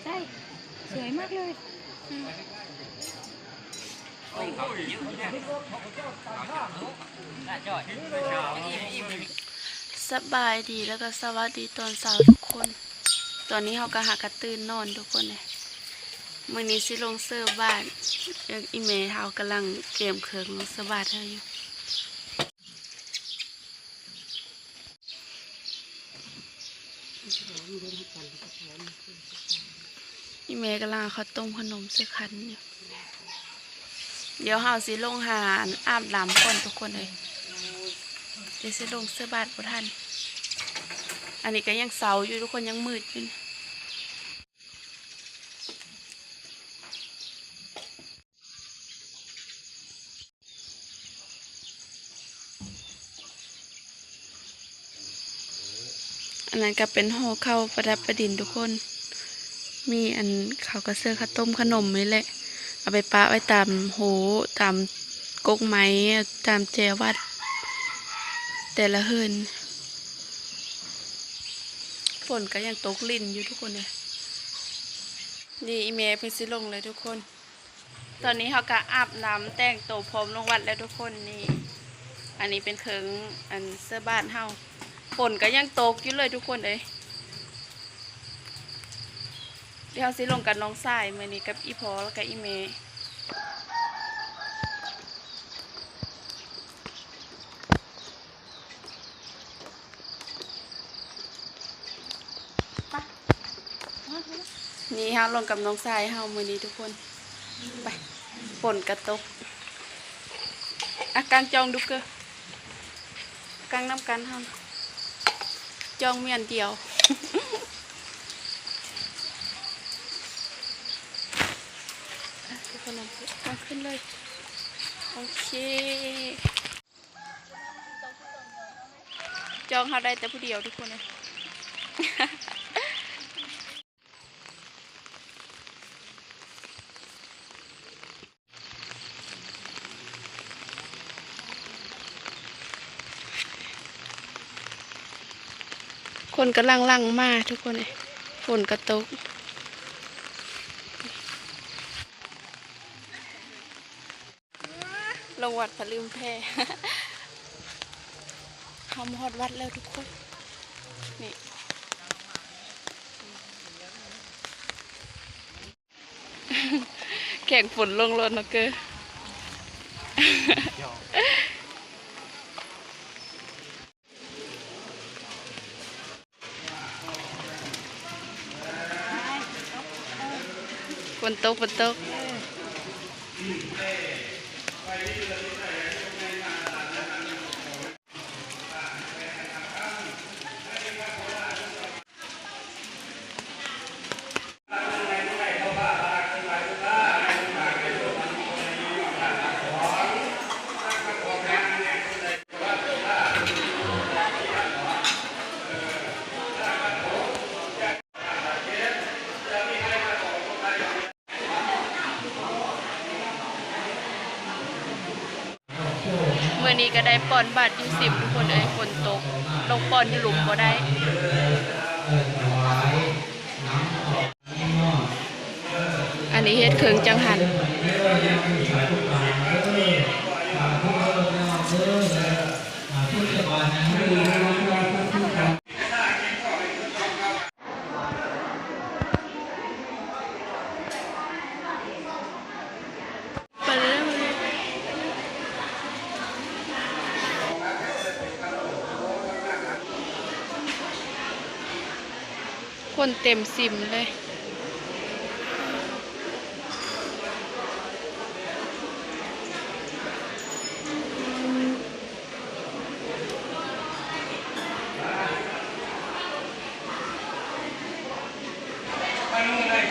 ໃຊ່ ສວຍມາກເລີຍ. ສະບາຍດີ ແລ້ວກໍສະຫວັດດີຕອນເຊົ້າທຸກຄົນ. ຕອນນີ້ເຮົາກໍຫາກະຕື່ນນອນທຸກຄົນເດ. ມື້ນີ້ຊິລົງເສີບບາດ ອີ່ແມ່ເຮົາກຳລັງກຽມເຄື່ອງລົງເສີບບາດໃຫ້ຢູ່. ອີ່ແມ່ກຳລັງເອົາເຂົ້າຕົ້ມເຂົ້າໜົມໃສ່ຂັນຢູ່. ດຽວເຮົາຊິລົງຫາອາບນ້ຳກ່ອນທຸກຄົນເອີຍ. ດຽວຊິລົງເສີບບາດບໍ່ທັນ. ອັນນີ້ກໍຍັງເຊົ້າຢູ່ທຸກຄົນ ຍັງມືດຢູ່. ອັນນັ້ນກໍເປັນຫໍ່ເຂົ້າປະດັບປະດິນທຸກຄົນ. ມີອັນເຂົ້າກະເສືອ ເຂົ້າຕົ້ມ ຂະໜົມນີ້ແຫຼະ ເອົາໄປປະໄວ້ຕາມໂຮ ຕາມກົກໄມ້ ຕາມແຈວັດ ແຕ່ລະເຮືອນ. ຝົນກໍຍັງຕົກລິນຢູ່ທຸກຄົນເອີຍ. ນີ້ອີ່ແມ່ເພິ່ນຊິລົງແລ້ວທຸກຄົນ. ຕອນນີ້ເຮົາກໍອາບນ້ຳແຕ່ງໂຕພ້ອມລົງວັດແລ້ວທຸກຄົນ. ນີ້ ອັນນີ້ເປັນເຄື່ອງອັນເສື້ອບາດເຮົາ. ຝົນກໍຍັງຕົກຢູ່ເລີຍທຸກຄົນເອີຍ. ດຽວເຮົາຊິລົງກັບນ້ອງຊາຍມື້ນີ້ກັບອີ່ພໍ່ແລ້ວກໍອີ່ແມ່. ນີ້ເຮົາລົງກັບນ້ອງຊາຍເຮົາມື້ນີ້ທຸກຄົນ. ໄປ ຝົນກະຕົກ. ອາ ກາງຈອງດູເກີ ກາງນຳກັນເຮົາ ຈອງມີອັນດຽວ. ມາຂຶ້ນເລີຍ. ໂອເຄ. ຈອງເຮົາໄດ້ແຕ່ຜູ້ດຽວທຸກຄົນເອີຍ. ຄົນກຳລັງຫຼັ່ງມາທຸກຄົນເອີຍ. ຝົນກະຕົກ. ລົງວັດພະລືມແພ. ເຮົາມາຮອດວັດແລ້ວທຸກຄົນ. ນີ້ ແຂ່ງຝົນລົງລົດເນາະເກີ. ຝົນຕົກ ຝົນຕົກ. ມື້ນີ້ກໍໄດ້ປ່ອນບາດຢູ່ສິມທຸກຄົນເອີຍ. ຝົນຕົກ ລົງປ່ອນຢູ່ຫຼຸມບໍ່ໄດ້. ອັນນີ້ເຮັດເຄື່ອງຈັງຫັນ. ໄປເລີຍ ຄົນເຕັມສິມເລີຍ.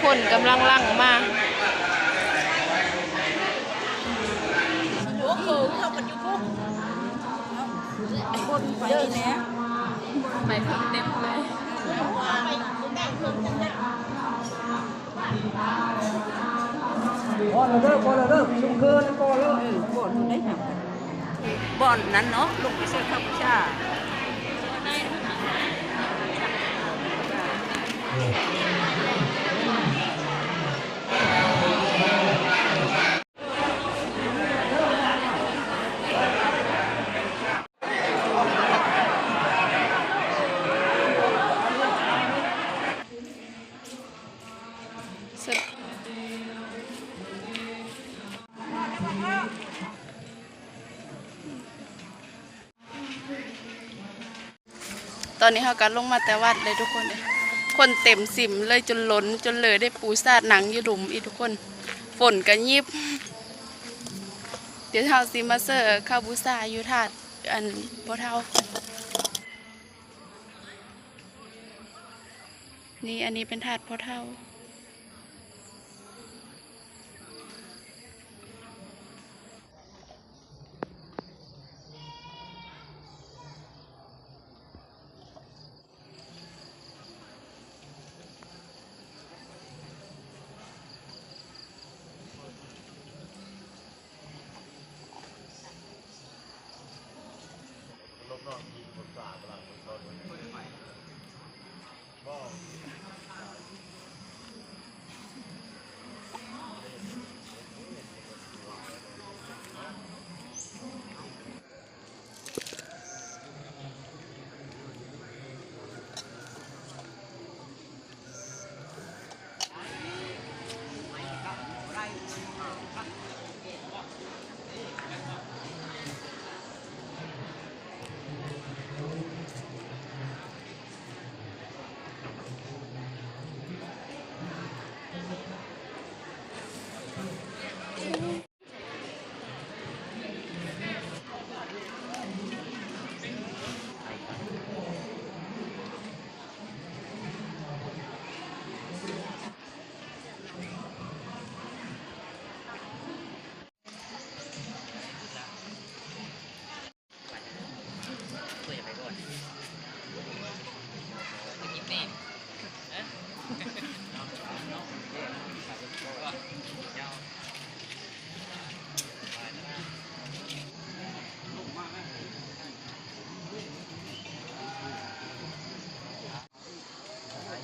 ຄົນກຳລັງຫຼັ່ງມາ. ຄົນໄປແລ້ວ ໄປເພິ່ນເຕັມເລີຍ. ພໍແລ້ວເດີ ພໍແລ້ວເດີ ຊຸມຄືນພໍແລ້ວ. ເອີ ບ່ອນນັ້ນເນາະ ລົງໄປຊ່ວຍເຂົາບູຊາ. ຕອນນີ້ເຮົາກໍລົງມາແຕ່ວັດເລີຍທຸກຄົນເອີຍ ຄົນເຕັມສິມເລີຍ ຈົນລົ້ນ ຈົນເລີໄດ້ປູຊາດນັ່ງຢູ່ລຸ່ມອີກທຸກຄົນ ຝົນກໍຫຍິບ. ດຽວເຮົາຊິມາເຊີເຂົ້າບູຊາຢູ່ທາດ ອັນ ພໍ່ເຖົ້າ ນີ້ ອັນນີ້ເປັນທາດພໍ່ເຖົ້າ.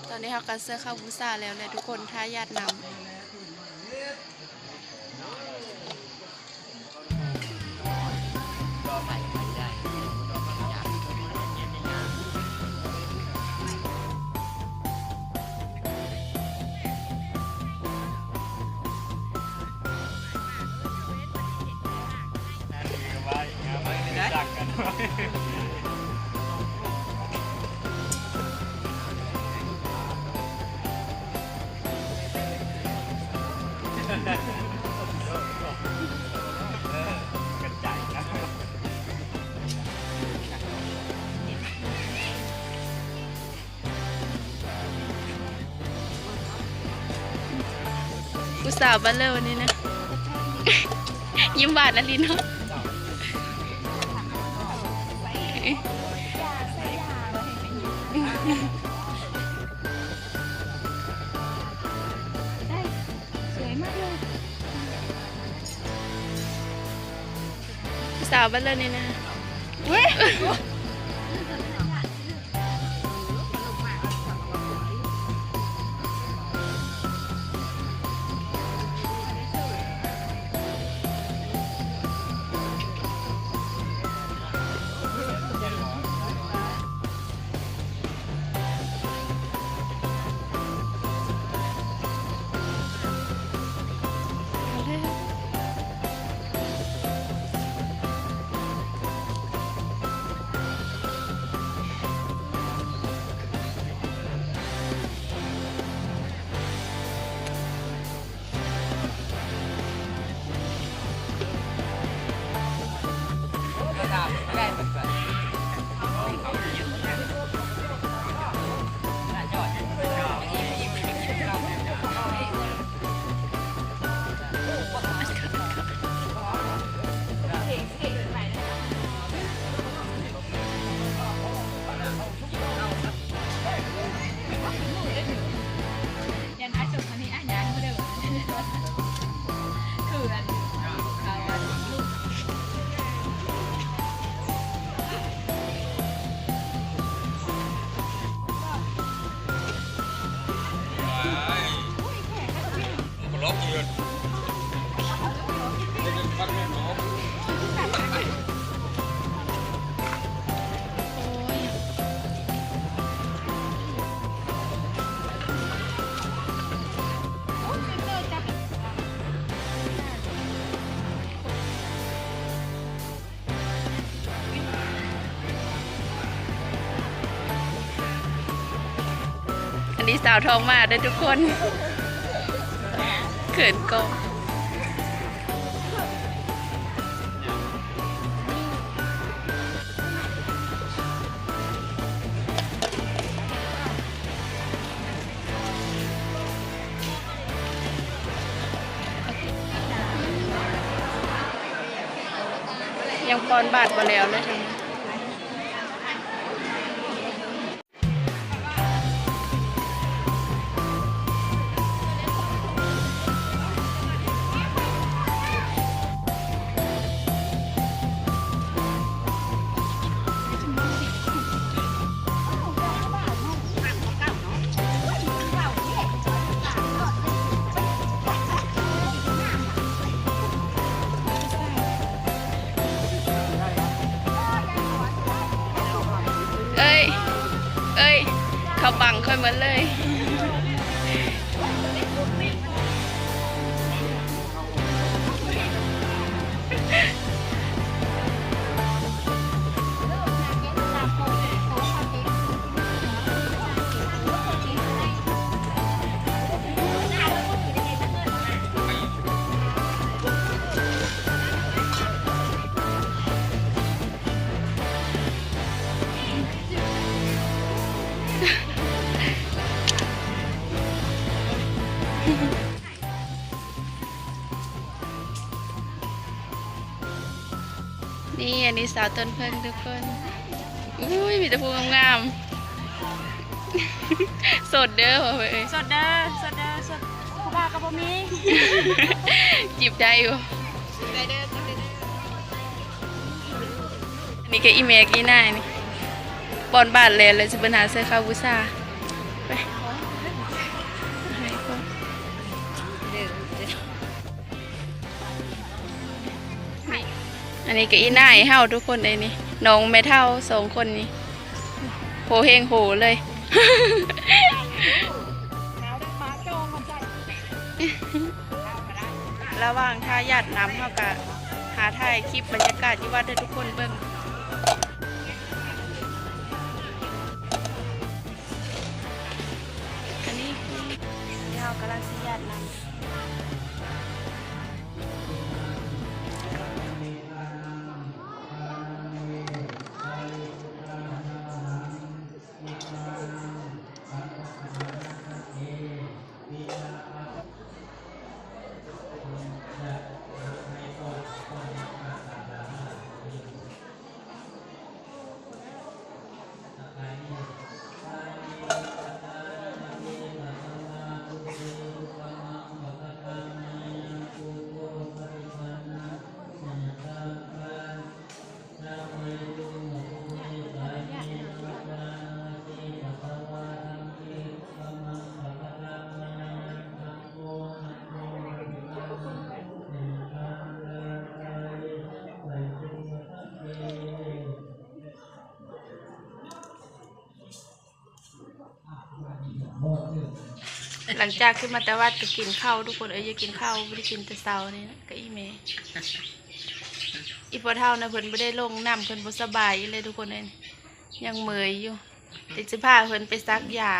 ຕອນນີ້ເຮົາກໍເຊີເຂົ້າບູຊາແລ້ວແຫຼະທຸກຄົນ ຖ້າຢາດນ້ຳ. ຜູ້ສາວບັດເລີຍວັນນີ້ນະ ຍິ້ມຫວານອີ່ຫຼີເນາະ. ສາວບັດເລີຍນີ້ນະ ເວີ້ຍ. ອັນນີ້ສາວທ້ອງມາເດີ້ທຸກຄົນ ເຂີນກ້ອງ. ຍັງປ່ອນບາດບໍ່ແລ້ວເລີຍ. ເອີຍ ເອີຍ ເຂົາບັງຂ້ອຍໝົດເລີຍ. ນີ້ ອັນນີ້ສາວຕົ້ນເຜິ້ງທຸກຄົນ. ອຸ້ຍ ມີແຕ່ຜູ້ງາມໆ. ໂສດເດີ້ ວ່າເອີຍ ໂສດເດີ້ ໂສດເດີ້ ໂສດ ຜູ້ບ່າວກໍບໍ່ມີ. ຈີບໄດ້ຢູ່ ຈີບໄດ້ເດີ້ ຈີບໄດ້ເດີ້. ອັນນີ້ກໍອີ່ແມ່ກັບອີ່ນ້ານີ້ ປ່ອນບາດແລ້ວ ແລ້ວຊິເພິ່ນຫາເສື້ອຂາວບູຊາ. ໄປ ອັນນີ້ກໍອີ່ນ້າເຮົາທຸກຄົນເດ້ນີ້ ນ້ອງແມ່ເຖົ້າສອງຄົນນີ້ ໂຫເຮງໂຫເລີຍ. ລະຫວ່າງຖ້າຢາດນ້ຳ ເຮົາກະຫາຖ່າຍຄລິບບັນຍາກາດຢູ່ວັດໃຫ້ທຸກຄົນເບິ່ງ. ອັນນີ້ຄືເຮົາກຳລັງຊິຢາດນ້ຳ. ຫຼັງຈາກຂຶ້ນມາແຕ່ວັດກໍກິນເຂົ້າທຸກຄົນເອີຍ ຢາກກິນເຂົ້າ ບໍ່ໄດ້ກິນແຕ່ເຊົ້ານີ້ນະ ກັບອີ່ແມ່. ອີ່ພໍ່ເຖົ້ານະ ເພິ່ນບໍ່ໄດ້ລົງນ້ຳ ເພິ່ນບໍ່ສະບາຍອີ່ແຫຼະທຸກຄົນເອີຍ ຍັງເມີຍຢູ່ ແຕ່ຊິພາເພິ່ນໄປສັກຢາ.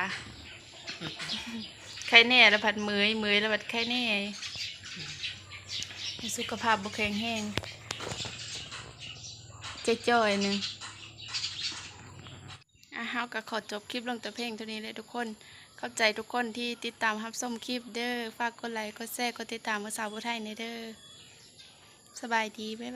ໄຂ້ແນ່ລະພັດເມີຍ ເມີຍລະພັດໄຂ້ແນ່ ສຸຂະພາບບໍ່ແຂງແຮງ ຈ່ອຍໆໜຶ່ງ. ອ່ະ ເຮົາກໍຂໍຈົບຄລິບລົງແຕ່ພຽງເທົ່ານີ້ແຫຼະທຸກຄົນ. ຂອບໃຈທຸກຄົນທີ່ຕິດຕາມຮັບຊົມຄລິບເດີ້. ຝາກກົດໄລ ກົດແຊ ກົດຕິດຕາມພາສາຜູ້ໄທແດ່ເດີ້. ສະບາຍດີ ບາຍບາຍ.